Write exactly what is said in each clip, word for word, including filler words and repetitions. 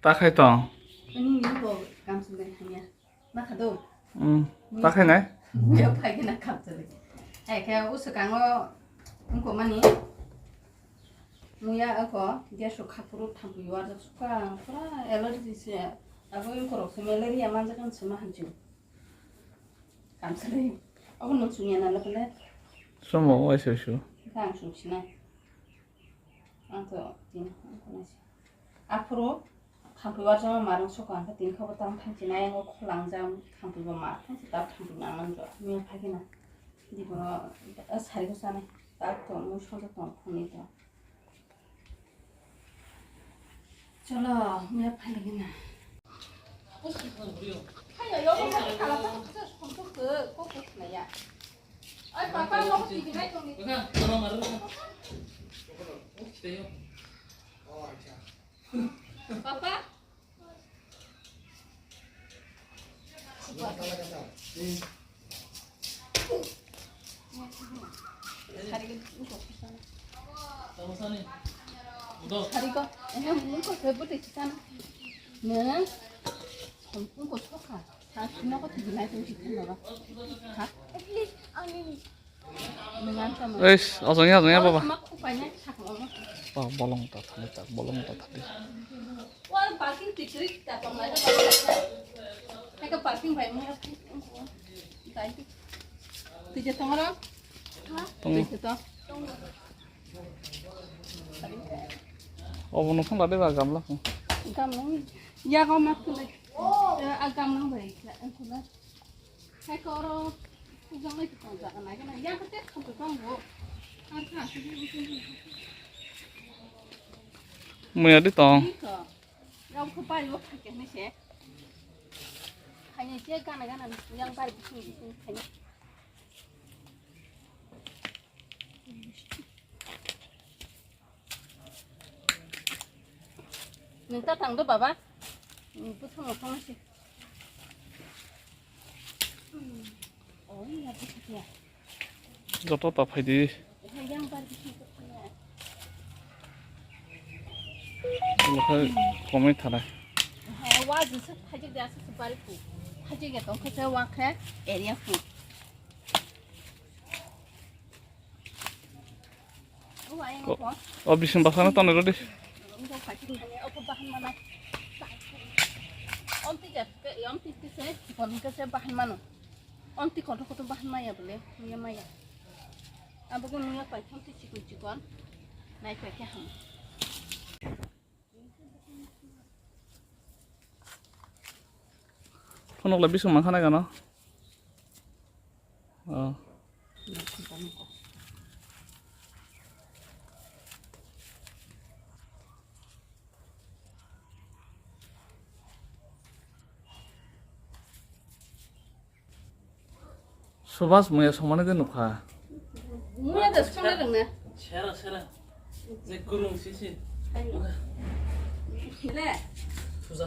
Ta khai tong. Ani ni bo kam sung dai thangya. Ma kha do. Hmm. Ta khai nai. Muya phai gina kam sung dai. Hai khe o swkango wngko mani. Muya ako gas rok khapuru thampui warjak suka pura allergy se. Abo wngko rok se malaria manjak ang se ma hanchu. Kam sung dai. Abo no sung ya na la pele. Somo wai se su. Kam sung sina. Ang to tin ang ko nasi. Aphuru thampui warjama marung soko ang khe tin khe bo tang thang chinai ang kho langjak thampui bo ma thang si ta thampui ma nang jo. Mia phai khe na. Di bono sari ko sanai. Ta to mu songjak tong khoni to. Cholo mia phai lagi na. Papa. Sari ko, eh, mungko se bute sana. Ne, mungko soka. Sa sino ko tigi nai tong si tong ba. Ha? Nang ang tamo. Eish, ojong ya, ojong ya, baba. Mak kupai nai sak lo. Ba, bolong ta thani ta, bolong ta thani. Wal parking tikri ta tong nai ta. Hai ka parking bai mo. Dai. Tije tong ro. Tong. Tije tong. Obo no phang lade ba gamla phang. Gamla. Ya go mat kule. A gamla bai. Kula. Hai ko oro. Jang lai tong jaga nai gana. Ya ko tek kham tong bo. Ar kha. Muya di tong. Ni ko. Rau ko bai wo phai ke ni se. Hai ni se gana gana yang bai bising bising hai ni. Nung ta tang do baba. Bwthang no thang si. Oh, ya bwthang ya. Joto ta phai di. Hai yang bar bisi ko ya. Omo khe komui thanai. Hai wa jisa phai di asa bari pu. Phai di ya tong khe wa khe area pu. O, o bising bwskango tonwi rwdi. Omtwi khe, omtwi khe se, chikon khe se bahan mano. Omtwi kotor kotor bahan maya bole, muya maya. Abo khe muya paitham twi chikon chikon, nai paikhe ham. Phunukla bising mankha nai gano. Oh. Subhas muya somani de nukha. Muya de somani rwngna. Sera, sera. Je kurung sisi. Le. Puja.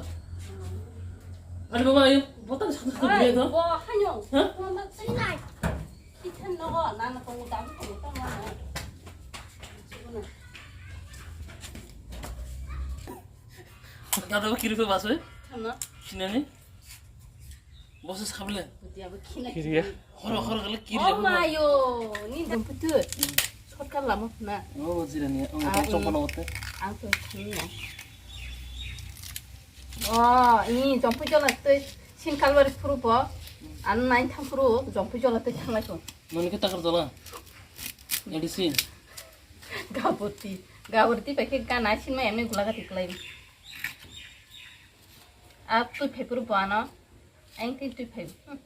Ani baba, ayo, botol sa. Oi, muya to. Bo hanyo. Ha? Bo ma sinai. Kitchen no go, na na ko ta ko ta na. Dada, bo kiri ko baso. Thamna. Sinani. Boso sable. Buti abo khina. Kiriya. Horo, horo kala kiri. Oh, mayo, ni dam putu. Shortcut lama na. Oh, jirani. Oh, ah, chokon ote. Ang to khina. Oh, ini jompu jola tei sin kalwari phuru bo. An nine tham phuru jompu jola tei thanglai ko. Noni ke takar jola. Medicine. Gaburti. Gaburti pakai gana sin mai ame gula gati klai. A twi phai phuru bo ano. Ang twi twi phai. Hmm.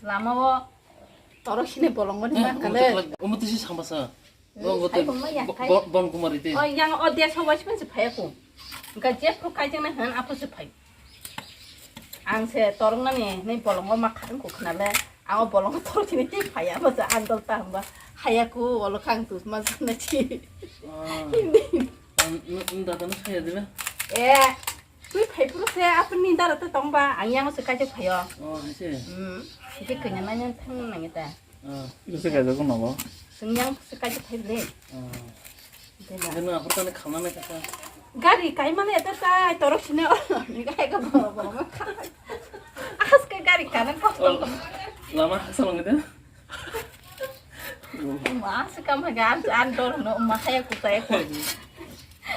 Lama o torok sini bolongo ni. Eh, man kale. Omo tisi sambasa. Hmm, bo, bo, hai bo, ma ya bo, kai. Bo, bon kumari te. Oh, yang o dia sawa si pensi phai aku. Ga jes ko kai jeng na han apa si phai. Ang se torok nani ni bolongo ma khan ko khna le. Ang o bolongo torok sini twi phai ya, ma se andal ta hamba. Hai aku olo khang tu ma na chi. Ah. Hindi. Ang, ang, ang dada na saya dile. Eh. Twi phai phuru se apni dara to tong ba, ang yang se kaijak phaio. Oh, hai se. Hmm, sike kanya nanya thang nang ta. Ah. Ise kaijak ko nobo. Sing yang se kaijak phai le. Ah. Dena. Dena aphuru tani khamna nai kha. Gari kaimani eta tai torok sini oro ni gai ka boro boro ma kha. Aske gari kana kosto. Oh, lama hasal ngi da. Ma se kam ha gan an dor no ma haya ku tai ko.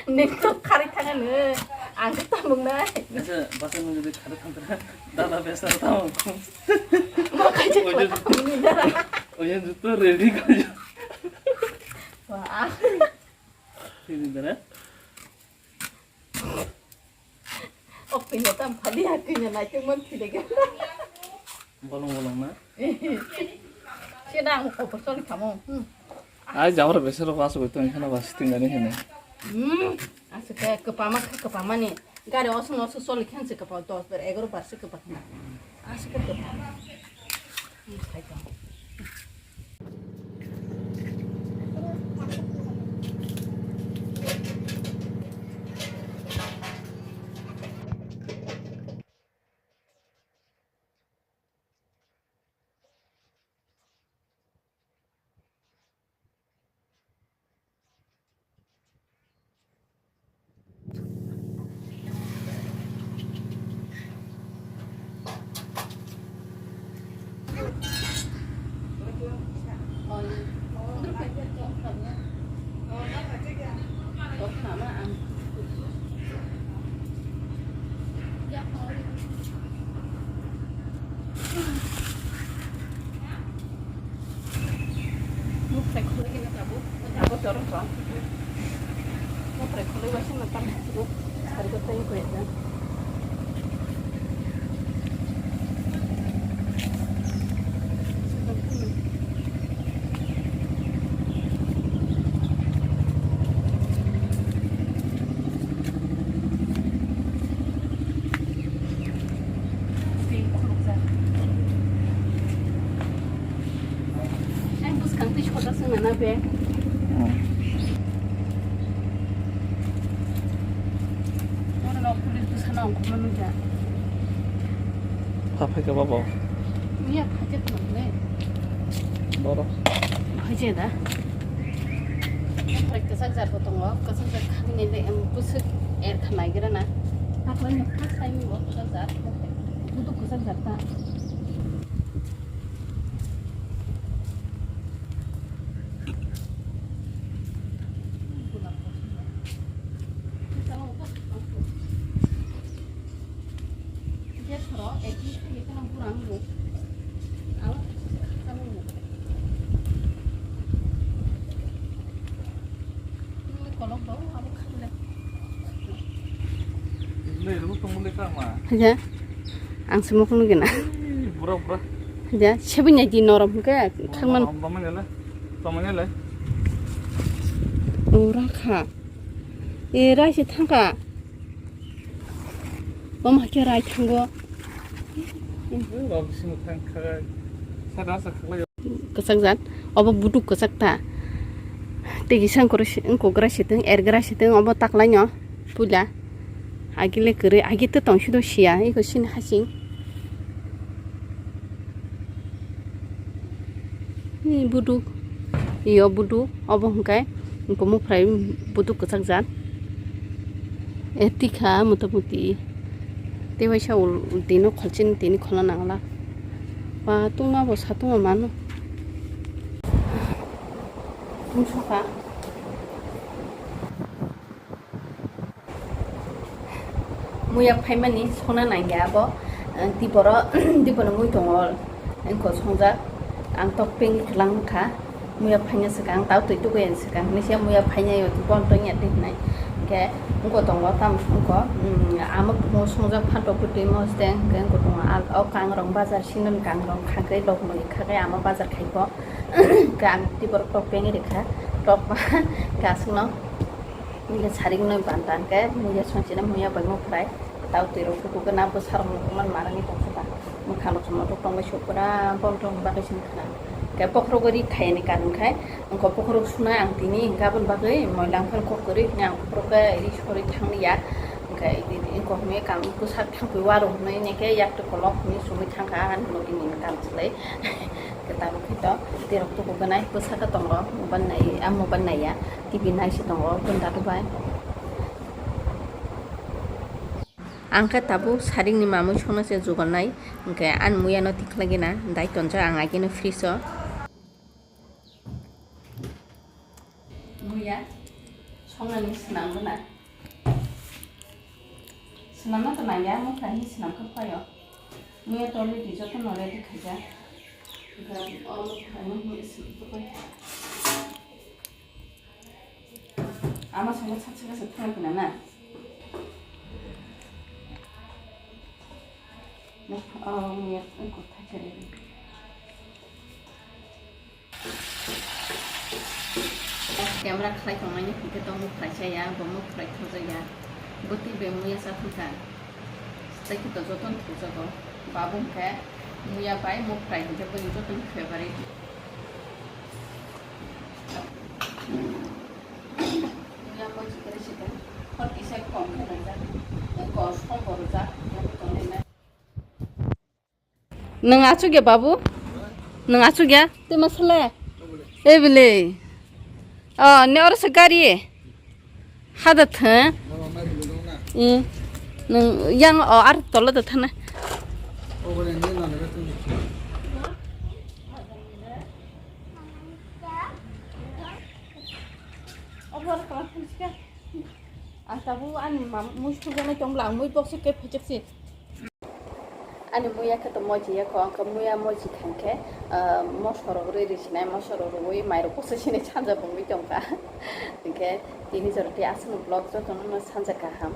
Nek to khari thanga ne. Ang to mung na. Asa basa ngi de khari thanga. Dada besa tamo. Ma kai je ko ni da. Oye, juto ready ko. Wah. Sini dara. O kwinya tam phali ha kwinya naituk man thide ga. Bolong bolong na. Sida ang ko person kamo. Hmm. Ai jawar besero pas ko to ikhana bas tingani hene. Hmm. Asike kwpama kha kwpamani. Gari osong osong soli khan se kwpal dos bar egaro bar se kwpal khna. Asike kwpal. Hmm, khai tong. Mukrai khulai kena tabuk, tabuk dorong tong. Mukrai khulai waisa na tam hasigo, sarigo tei koi na. Ang bwskang twi soda swngnana be. Hmm. Oro nok police bwsano ongkhorma nukya. Pha phai kha babo. Miya phaijak nang le. Boro. Phaijak da. Kwchak jat bo tongo, kwchak jat khani le, em, bwswk er kha naigra na. Taklai no first time bo kwchak jat. Budu kwchak jat ta. Haja, ang se mokol nugina. Bura bura. Haja, sebenya di norom ke khangman. Toma nyale, toma nyale. Ura kha. E rai se thangka. Bom hakhe rai thango. Bom simo thang kha. Sada sa kha. Kwchak jat, obo buduk kwchak ta. Tei kisa wngkora si-, wngkokgra sitwng, ergra sitwng, obo taklaino puila. Agile kwrwi, agi tei tongsido siya, eko sini hasing. Ni buduk, iyo buduk, obo hwnkhe wngkha muphrai buduk kwchak jat. E tikha motamuti tei waisa ul-, tini kholchini tini kholna nangla. Ba tungma bo satungma mano. Tungsokha. Muya phaimani songna nangya abo, eh, diboro, diboro mui tongo, engko songjak, ang tok peng kwlang kha. Muya phaina swkang, tao twi tukuyan swkang, hinwi siya muya phaina yo, bon tongya twi hinai. Hwnkhe wngko tongo, tam wngko, mm, amo kumo songjak phantok phi twi mo steng, hwnkhe wngko tongo, al-, o kangrong bazar, sinoni kangrong khagwi lok noi khagwi amo bazar khaikho. Hwnkhe ang tei borok tok pengwi rikha, tok ba kasungno, hwnkhe sarik noi banta hwnkhe muya songchina muya bai muphrai. Tao twi rok tuku gana bwsarok no man marani tongkha ba. Mwkhang rok chwng notok tongbai suk pura bom tong bagwi sini khna. Khe bokhorok ri khaiyani karon khai wngkha bokhorok suna ang tini gabon bagwi moilang phano kok kwrwi hwnwi ang bokhorok khe ri sorwi thangli ya. Wngkha wngkha hwnwi kang bwsak thangwi waro hwnwi hwnwi khe yak twi kolok hwnwi sumwi thangkha ani hwnwi tini kam swlai. Khe tamo khe to twi rok tuku ganai bwsaka tongo mobile nai a mobile naiya T V naisi tongo bunda tubai. Ang khe tabuk saringni mamui songna se jugalnai, hwnkhe ani muyano tikhlagina dai tonjak ang agino fridge-o. Muya songnani swnam gana. Swnamna to nangya, muphra hinwi swnam khe phaio. Muya to already jotono ready khaijak. Hwnkhe o muphra hinwi swnam khe phai. Ama songno satsaka se thang kina na. Na, oh, muya, ang kok thai kare. Camera khlai tongmani hwnkhe to muphrai chaya, bo muphrai thokjakya. Bo twi bai muya cha thangkha. Tei khe to jotono thokjago. Babu hwnkhe muya bai muphrai hwnkhe bini jotono favourite. Yang mo chikere chikere, hor kisa kom khe nang jak, kom som boro jak, yang mo tongnai na. Nwng achuk ya babu? Nwng achuk ya? Tei ma sale? Ei bile. Oh, ne oro se gari. Hada the. Hmm. Nwng yang o ar tolo da thana. Ang tabuk ani mam mui sugwi tong bwla, ang mui box khe phaichak si. Ani muya khe to moji ya kho, ang khe muya moji khan khe, ah, mosok rok rwi rwi sinai, mosok rok rwi mairok kosa sinai sanja bungwi tongkha. Hinkhe tini jora tei aswkno vlog jotono sanja kaham.